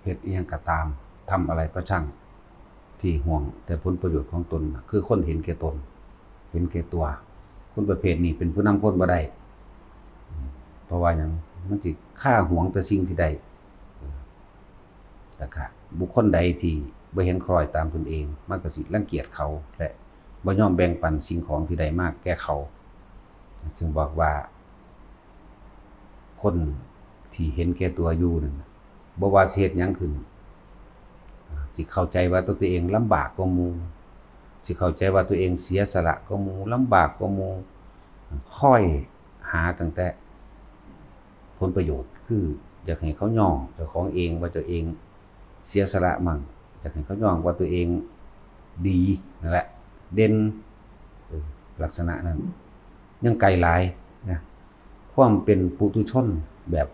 ເຮັດອີ່ຫຍັງກໍຕາມ, ທຳອະໄລກໍຊ່າງ ທີ່ຫວງແຕ່ຜົນປະໂຫຍດຂອງຕົນນະ ຄືຄົນເຫັນແກ່ຕົນ, ເຫັນແກ່ຕົວ. ຄົນປະເພດນີ້ເປັນຜູ້ນຳຄົນບໍ່ໄດ້. ເພາະວ່າຫຍັງ? ມັນຊິຄາຫວງແຕ່ສິ່ງທີ່ໄດ້. ແລ້ວກະບຸກຄົນໃດທີ່ບໍ່ເຫັນຄ້ອຍຕາມຕົນເອງ, ມັນກໍຊິລັງກຽດເຂົາ ແລະ ບໍ່ຍອມແບ່ງປັນສິ່ງຂອງທີ່ໄດ້ມາແກ່ເຂົາ. ຈຶ່ງບອກວ່າ ຄົນທີ່ເຫັນແກ່ຕົວຢູ່ນັ້ນນະ ບໍ່ວ່າຊິເຮັດຫຍັງຂຶ້ນ ຊິເຂົ້າໃຈວ່າຕົວເອງລຳບາກກວ່າໝູ່, ຊິເຂົ້າໃຈວ່າຕົວເອງເສຍສະຫຼະກວ່າໝູ່, ລຳບາກກວ່າໝູ່, ຄອຍຫາຕັ້ງແຕ່ຜົນປະໂຫຍດ, ຄືຢາກໃຫ້ເຂົາຍ້ອງເຈົ້າຂອງເອງວ່າເຈົ້າເອງເສຍສະຫຼະມັ້ງ, ຢາກໃຫ້ເຂົາຍ້ອງວ່າຕົວເອງດີນັ້ນແຫຼະ, ເດັ່ນ, ເອີ ລັກສະນະນັ້ນ ຍັງໄກຫຼາຍນະ. ຄວາມເປັນປຸຖຸຊົນແບບ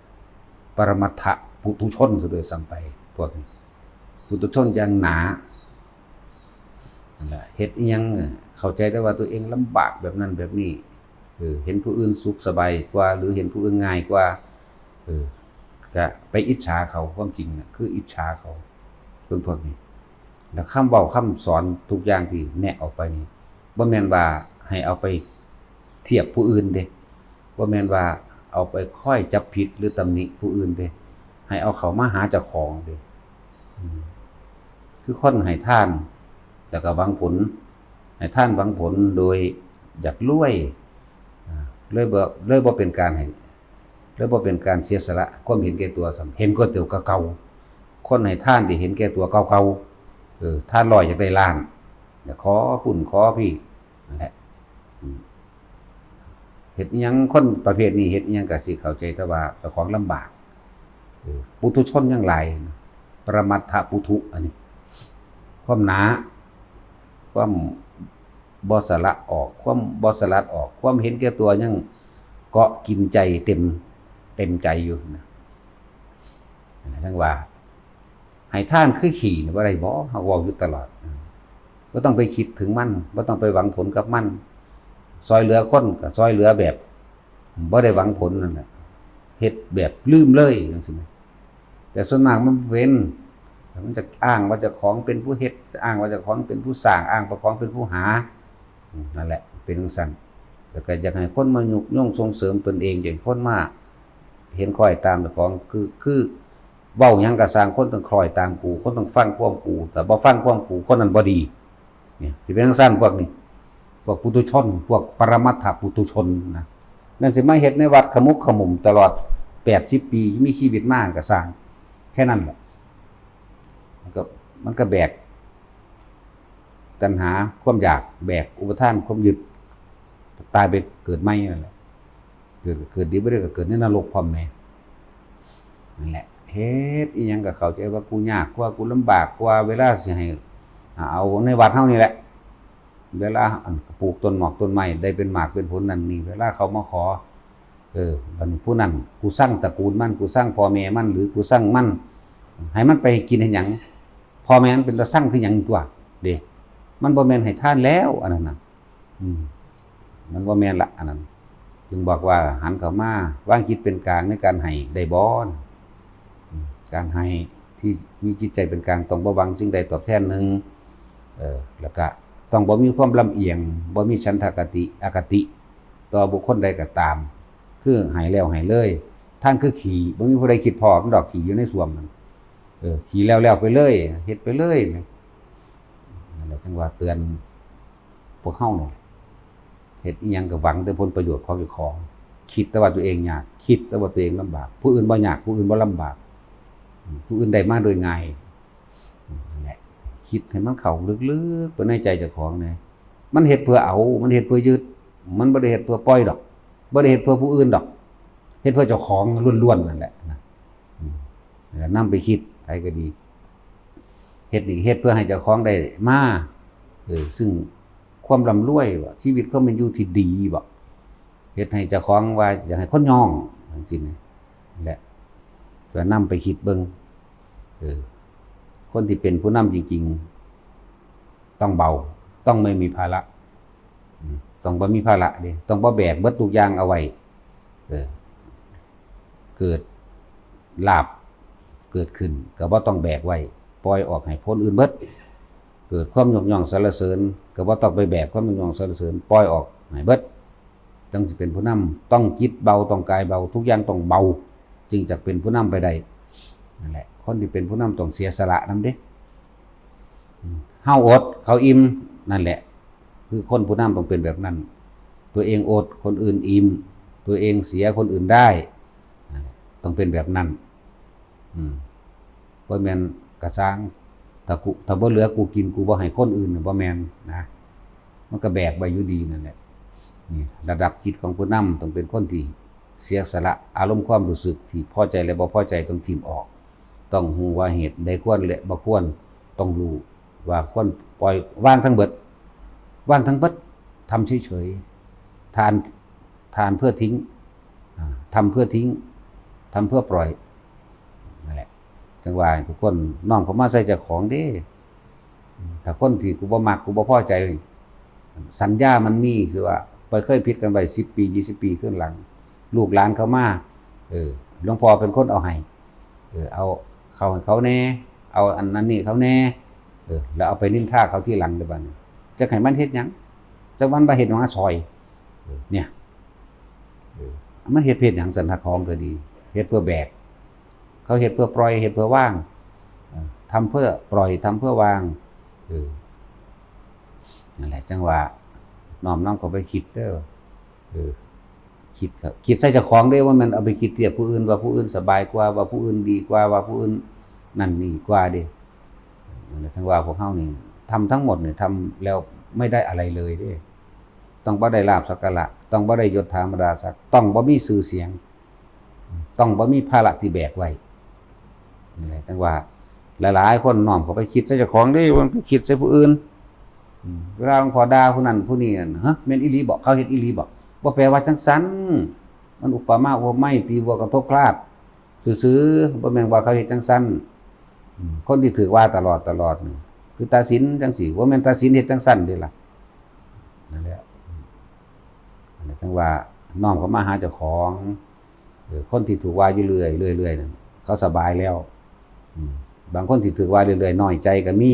ປະລະມັດທະປຸຖຸຊົນຊະດ້ວຍຊ້ຳໄປ ພວກນີ້ ປຸຖຸຊົນຢ່າງໜາ. ນັ້ນແຫຼະ ເຮັດອີ່ຫຍັງ ເອີ ເຂົ້າໃຈແຕ່ວ່າຕົວເອງລຳບາກແບບນັ້ນແບບນີ້, ເອີ ເຫັນຜູ້ອື່ນສຸກສະບາຍກວ່າ ຫຼື ເຫັນຜູ້ອື່ນງ່າຍກວ່າ, ເອີ ກະໄປອິດສາເຂົາ. ຄວາມຈິງນະ ຄືອິດສາເຂົາ ຄົນພວກນີ້. ແລ້ວຄຳເວົ້າຄຳສອນທຸກຢ່າງທີ່ແນະອອກໄປນີ້ ບໍ່ແມ່ນວ່າໃຫ້ເອົາໄປທຽບຜູ້ອື່ນເດ້, ບໍ່ແມ່ນວ່າເອົາໄປຄອຍຈັບຜິດ ຫຼື ຕຳໜິຜູ້ອື່ນເດ້, ໃຫ້ເອົາເຂົ້າມາຫາເຈົ້າຂອງເດ້. ອືມ ຄືຄົນໃຫ້ທານ ແລ້ວກໍຫວັງຜົນ, ໃຫ້ທານຫວັງຜົນໂດຍຢາກລວຍ, ເລີຍບໍ່ ເລີຍບໍ່ເປັນການໃຫ້ ແລະ ບໍ່ເປັນການເສຍສະຫຼະ, ຄວາມເຫັນແກ່ຕົວຊ້ຳ ເຫັນແກ່ຕົວກວ່າເກົ່າ. ຄົນໃຫ້ທານທີ່ເຫັນແກ່ຕົວເກົ່າໆ, ເອີ ທານຮ້ອຍຢາກໄດ້ລ້ານ, ຢາກຂໍພຸ້ນຂໍພີ້ ນັ້ນແຫຼະ. ອືມ ເຮັດອີ່ຫຍັງ ຄົນປະເພດນີ້ເຮັດອີ່ຫຍັງກໍຊິເຂົ້າໃຈແຕ່ວ່າເຈົ້າຂອງລຳບາກ. ເອີ ປຸຖຸຊົນຍັງຫຼາຍ, ປະລະມັດທະປຸຖຸ ອັນນີ້ ຄວາມໜາ, ຄວາມ ບໍ່ສະຫຼະອອກ, ຄວາມບໍ່ສະຫຼັດອອກ, ຄວາມເຫັນແກ່ຕົວຍັງເກາະກິນໃຈເຕັມ ເຕັມໃຈຢູ່ນະ. ຈັ່ງວ່າ ໃຫ້ທານຄືຂີ້ນີ້ບໍ່ໄດ້ບໍ? ເຮົາເວົ້າຢູ່ຕະຫຼອດ. ບໍ່ຕ້ອງໄປຄິດເຖິງມັນ, ບໍ່ຕ້ອງໄປຫວັງຜົນກັບມັນ. ຊ່ອຍເຫຼືອຄົນກໍຊ່ອຍເຫຼືອແບບ ບໍ່ໄດ້ຫວັງຜົນນັ້ນແຫຼະ, ເຮັດແບບລືມເລີຍຈັ່ງຊີ້ນະ. ແຕ່ສ່ວນມາກມັນເປັນ ມັນຈະອ້າງວ່າເຈົ້າຂອງເປັນຜູ້ເຮັດ, ອ້າງວ່າເຈົ້າຂອງເປັນຜູ້ສ້າງ, ອ້າງເຈົ້າຂອງເປັນຜູ້ຫາ, ນັ້ນແຫຼະ ເປັນຈັ່ງຊັ້ນ. ແລ້ວກໍຢາກໃຫ້ຄົນມາຍຸກຍົງສົ່ງເສີມຕົນເອງ, ຢາກໃຫ້ຄົນມາເຫັນຄ້ອຍຕາມເຈົ້າຂອງ, ຄື ຄື ເວົ້າຫຍັງກໍຊ່າງ, ຄົນຕ້ອງຄ້ອຍຕາມກູ, ຄົນຕ້ອງຟັງຄວາມກູ, ຖ້າບໍ່ຟັງຄວາມກູ ຄົນນັ້ນບໍ່ດີ. ນີ້ ຊິເປັນຈັ່ງຊັ້ນ ພວກນີ້ ພວກປຸຖຸຊົນ, ພວກປະລະມັດທະປຸຖຸຊົນນະ. ແມ່ນຊິມາເຮັດໃນວັດຂະໝຸກຂະໝຸມຕະຫຼອດແປດສິບປີ ມີຊີວິດມາກໍຊ່າງ, ແຄ່ນັ້ນແຫຼະ. ມັນກໍ ມັນກໍແບກຕັນຫາຄວາມຢາກ, ແບກອຸປະທານຄວາມຍຶດ, ຕາຍໄປເກີດໃໝ່ນັ້ນແຫຼະ. ເກີດກໍເກີດດີ, ບໍ່ໄດ້ກໍເກີດໃນນະລົກພ້ອມແມ່. ນັ້ນແຫຼະ ເຮັດອີ່ຫຍັງກໍເຂົ້າໃຈວ່າກູຍາກກວ່າ, ກູລຳບາກກວ່າ, ເວລາຊິໃຫ້ ອາ ເອົາໃນວັດເຮົານີ້ແຫຼະ, ເວລາ ອັນ ປູກຕົ້ນໝອກຕົ້ນໄມ້ໄດ້ເປັນໝາກເປັນຜົນນັ້ນນີ້, ເວລາເຂົາມາຂໍ ເອີ ບັດນີ້ຜູ້ນັ້ນ ກູຊັງຕະກູນມັນ, ກູຊັງພໍ່ແມ່ມັນ ຫຼື ກູຊັງມັນ, ໃຫ້ມັນໄປເຮັດກິນເຮັດຫຍັງ? ພໍ່ແມ່ມັນເປັນຕາຊັງຄືຫຍັງຕົວະເດ້. ມັນບໍ່ແມ່ນໃຫ້ທານແລ້ວ ອັນນັ້ນນະ. ອືມ ມັນບໍ່ແມ່ນລະ ອັນນັ້ນ. ຈຶ່ງບອກວ່າຫັນເຂົ້າມາວາງຈິດເປັນກາງໃນການໃຫ້ໄດ້ບໍ່? ອືມ ການໃຫ້ທີ່ມີຈິດໃຈເປັນກາງ ຕ້ອງບໍ່ຫວັງສິ່ງໃດຕອບແທນໜຶ່ງ, ເອີ ແລ້ວກະຕ້ອງບໍ່ມີຄວາມລຳອຽງ, ບໍ່ມີສັນທະຄະຕິ ອະຄະຕິຕໍ່ບຸກຄົນໃດກໍຕາມ, ຄືໃຫ້ແລ້ວໃຫ້ເລີຍ. ທານຄືຂີ້, ບໍ່ມີຜູ້ໃດຄິດພໍ້ມັນດອກ, ຂີ້ຢູ່ໃນສ້ວມນັ້ນ. ເອີ ຂີ້ແລ້ວໆໄປເລີຍ, ເຮັດໄປເລີຍ. ນັ້ນແຫຼະ ຈັ່ງວ່າເຕືອນພວກເຮົານີ້ ເຮັດອີ່ຫຍັງກໍຫວັງແຕ່ຜົນປະໂຫຍດຂອງເຈົ້າຂອງ, ຄິດແຕ່ວ່າຕົວເອງຍາກ, ຄິດແຕ່ວ່າຕົວເອງລຳບາກ, ຜູ້ອື່ນບໍ່ຍາກ, ຜູ້ອື່ນບໍ່ລຳບາກ, ຜູ້ອື່ນໄດ້ມາໂດຍງ່າຍ. ນັ້ນແຫຼະ ຄິດໃຫ້ມັນເຂົ້າເລິກໆໄປໃນໃຈເຈົ້າຂອງແດ່. ມັນເຮັດເພື່ອເອົາ, ມັນເຮັດເພື່ອຍຶດ, ມັນບໍ່ໄດ້ເຮັດເພື່ອປ່ອຍດອກ, ບໍ່ໄດ້ເຮັດເພື່ອຜູ້ອື່ນດອກ, ເຮັດເພື່ອເຈົ້າຂອງລ້ວນໆນັ້ນແຫຼະນະ. ອືມ ແລ້ວນຳໄປຄິດ ໃຜກໍດີ, ເຮັດນີ້ເຮັດເພື່ອໃຫ້ເຈົ້າຂອງໄດ້ມາ, ເອີ ຊຶ່ງຄວາມລ່ຳລວຍບໍ, ຊີວິດຄວາມເປັນຢູ່ທີ່ດີບໍ, ເຮັດໃຫ້ເຈົ້າຂອງວ່າຢາກໃຫ້ຄົນຍ້ອງ ຈັ່ງຊີ້ນະ. ແລະ ກໍນຳໄປຄິດເບິ່ງ, ເອີ ຄົນທີ່ເປັນຜູ້ນຳຈິງໆ ຕ້ອງເບົາ, ຕ້ອງບໍ່ມີພາລະ, ອືມ ຕ້ອງບໍ່ມີພາລະເດ້, ຕ້ອງບໍ່ແບກເບິດທຸກຢ່າງເອົາໄວ້. ເອີ ເກີດລາບ ເກີດຂຶ້ນ ກໍບໍ່ຕ້ອງແບກໄວ້ ປ່ອຍອອກໃຫ້ຄົນອື່ນເບິດ. ເກີດຄວາມຍົກຍ້ອງສັນລະເສີນ ກໍບໍ່ຕ້ອງໄປແບກຄວາມຍົກຍ້ອງສັນລະເສີນ ປ່ອຍອອກໃຫ້ເບິດ. ຕ້ອງຊິເປັນຜູ້ນຳ ຕ້ອງຈິດເບົາ ຕ້ອງກາຍເບົາ ທຸກຢ່າງຕ້ອງເບົາ ຈຶ່ງຈະເປັນຜູ້ນຳໄປໄດ້. ນັ້ນແຫຼະ ຄົນທີ່ເປັນຜູ້ນຳຕ້ອງເສຍສະຫຼະນຳເດ້. ເຮົາອົດ ເຂົາອີ່ມ ນັ້ນແຫຼະ ຄືຄົນຜູ້ນຳຕ້ອງເປັນແບບນັ້ນ. ຕົວເອງອົດ ຄົນອື່ນອີ່ມ ຕົວເອງເສຍ ຄົນອື່ນໄດ້. ນັ້ນແຫຼະ ຕ້ອງເປັນແບບນັ້ນ. ອືມ ບໍ່ແມ່ນກະຊ່າງ ຖ້າກູ ຖ້າບໍ່ເຫຼືອກູກິນ ກູບໍ່ໃຫ້ຄົນອື່ນ ບໍ່ແມ່ນນະ. ມັນກໍແບກໄວ້ຢູ່ດີນັ້ນແຫຼະ. ນີ້ລະດັບຈິດຂອງຜູ້ນຳ ຕ້ອງເປັນຄົນທີ່ເສຍສະຫຼະ. ອາລົມຄວາມຮູ້ສຶກທີ່ພໍໃຈ ແລະ ບໍ່ພໍໃຈ ຕ້ອງຖິ້ມອອກ. ຕ້ອງຮູ້ວ່າເຫດໃດຄວນ ແລະ ບໍ່ຄວນ. ຕ້ອງຮູ້ວ່າຄວນປ່ອຍ ວາງທັງເບິດ ວາງທັງເບິດ. ທຳເສີຍໆ ທານ ທານເພື່ອຖິ້ມ ອາ ທຳເພື່ອຖິ້ມ ທຳເພື່ອປ່ອຍ. ນັ້ນແຫຼະ ຈັ່ງວ່າໃຫ້ທຸກຄົນນ້ອມເຂົ້າມາໃສ່ເຈົ້າຂອງເດ້. ຖ້າຄົນທີ່ກູບໍ່ມັກ ກູບໍ່ພໍໃຈ ສັນຍາມັນມີ ຄືວ່າໄປເຄີຍຜິດກັນໄວ້ສິບປີ ຊາວປີ ຄືນຫຼັງ ລູກຫຼານເຂົາມາ ເອີ ຫຼວງພໍ່ເປັນຄົນເອົາໃຫ້ ເອີ ເອົາເຂົ້າໃຫ້ເຂົາແດ່ ເອົາອັນນັ້ນນີ້ເຂົາແດ່ ເອີ ແລ້ວເອົາໄປນິນທາເຂົາທີຫຼັງເດ້ບາດນີ້. ຈັກໃຫ້ມັນເຮັດຫຍັງ? ຈັກມັນມາເຮັດຫຍັງມາຊ່ອຍ? ເອີ ເນຍ ເອີ ມັນເຮັດເພື່ອຫຍັງ? ສັນທະຂອງກໍດີ ເຮັດເພື່ອແບກ ເຂົາເຮັດເພື່ອປ່ອຍ ເຮັດເພື່ອວາງ ເອີ ທຳເພື່ອປ່ອຍ ທຳເພື່ອວາງ. ເອີ ນັ້ນແຫຼະ ຈັ່ງວ່ານ້ອມນຳເຂົ້າໄປຄິດເດີ. ເອີ ຄິດ ຄິດໃສ່ເຈົ້າຂອງເດ້ ບໍ່ແມ່ນເອົາໄປຄິດທຽບຜູ້ອື່ນ ວ່າຜູ້ອື່ນສະບາຍກວ່າ ວ່າຜູ້ອື່ນດີກວ່າ ວ່າຜູ້ອື່ນນັ້ນນີ້ກວ່າເດ້. ນັ້ນແຫຼະ ຈັ່ງວ່າພວກເຮົານີ້ ທຳທັງໝົດນີ້ ທຳແລ້ວໄມ່ໄດ້ອະໄລເລີຍເດ້. ຕ້ອງບໍ່ໄດ້ລາບສັກກາລະ ຕ້ອງບໍ່ໄດ້ຍົດຖາບັນດາສັກ ຕ້ອງບໍ່ມີຊື່ສຽງ ຕ້ອງບໍ່ມີພາລະທີ່ແບກໄວ້. ນີ້ແຫຼະ ຈັ່ງວ່າຫຼາຍໆຄົນນ້ອມເຂົ້າໄປຄິດໃສ່ເຈົ້າຂອງເດ້ ບໍ່ໄປຄິດໃສ່ຜູ້ອື່ນ. ອືມ ເວລາຫຼວງພໍ່ດ່າຜູ້ນັ້ນຜູ້ນີ້ນັ້ນ ຮະ ແມ່ນອີ່ຫຼີບໍ? ເຂົາເຮັດອີ່ຫຼີບໍ? ບໍ່ແປວ່າຈັ່ງຊັ້ນ. ມັນອຸປະມາອຸປະໄມ ຕີບົວກະທົບຄາດຊື່ໆ ບໍ່ແມ່ນວ່າເຂົາເຮັດຈັ່ງຊັ້ນ. ອືມ ຄົນທີ່ຖືກວ່າຕະຫຼອດ ຕະຫຼອດນີ້ ຄືຕາສິນຈັ່ງຊີ້ ບໍ່ແມ່ນຕາສິນເຮັດຈັ່ງຊັ້ນເດ້ລະ. ນັ້ນແຫຼະ ອືມ ອັນນີ້ຈັ່ງວ່ານ້ອມເຂົ້າມາຫາເຈົ້າຂອງ. ເອີ ຄົນທີ່ຖືກວ່າຢູ່ເລື້ອຍໆນັ້ນ ເຂົາສະບາຍແລ້ວ. ອືມ ບາງຄົນທີ່ຖືກວ່າເລື້ອຍໆ ນ້ອຍໃຈກໍມີ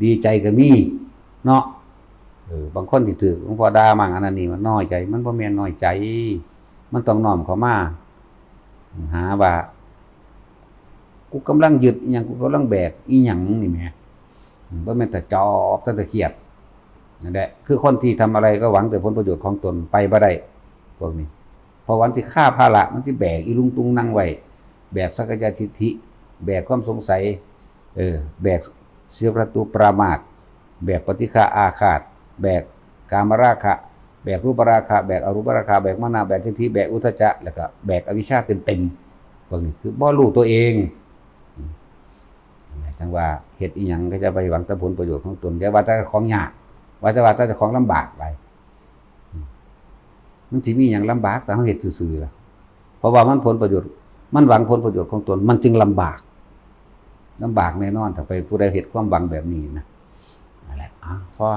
ດີໃຈກໍມີເນາະ. ເອີ ບາງຄົນທີ່ຖືກຫຼວງພໍ່ດ່າໝັ້ງອັນນັ້ນນີ້ ມັນນ້ອຍໃຈ ມັນບໍ່ແມ່ນນ້ອຍໃຈ ມັນຕ້ອງນ້ອມເຂົ້າມາຫາວ່າ ກູກຳລັງຍຶດອີ່ຫຍັງ ກູກຳລັງແບກອີ່ຫຍັງນີ້ແໝ່. ອືມ ບໍ່ແມ່ນແຕ່ຈອບ ແຕ່ຄຽດ. ນັ້ນແຫຼະ ຄືຄົນທີ່ທຳອະໄລກໍຫວັງແຕ່ຜົນປະໂຫຍດຂອງຕົນ ໄປບໍ່ໄດ້ພວກນີ້. ເພາະວ່າມັນຊິຄາພາລະ ມັນຊິແບກອີລຸງຕຸງນັງໄວ້ ແບກສັກກະຍະທິດຖິ ແບກຄວາມສົງໄສ ເອີ ແບກສິລະປະຕູປະມາດ ແບກປະຕິຄະອາຄາດ ແບກກາມະລາຄະ ແບກຮູບະລາຄະ ແບກອະຮູບະລາຄະ ແບກມານະ ແບກທິດຖິ ແບກອຸດທະຈະ ແລ້ວກໍແບກອະວິຊຊາເຕັມໆ. ພວກນີ້ຄືບໍ່ຮູ້ຕົວເອງ. ອືມ ຈັ່ງວ່າເຮັດອີ່ຫຍັງກໍຈະໄປຫວັງແຕ່ຜົນປະໂຫຍດຂອງຕົນ ຢ່າວ່າແຕ່ຂອງຍາກ ວ່າແຕ່ ວ່າແຕ່ເຈົ້າຂອງລຳບາກໄປ. ອືມ ມັນຊິມີຫຍັງລຳບາກ ຖ້າເຮົາເຮັດຊື່ໆລະ? ເພາະວ່າມັນຜົນປະໂຫຍດ ມັນຫວັງຜົນປະໂຫຍດຂອງຕົນ ມັນຈຶ່ງລຳບາກ ລຳບາກແນ່ນອນ ຖ້າໄປຜູ້ໃດເຮັດຄວາມຫວັງແບບນີ້ນະ. ນັ້ນແຫຼະ ອາ ພໍ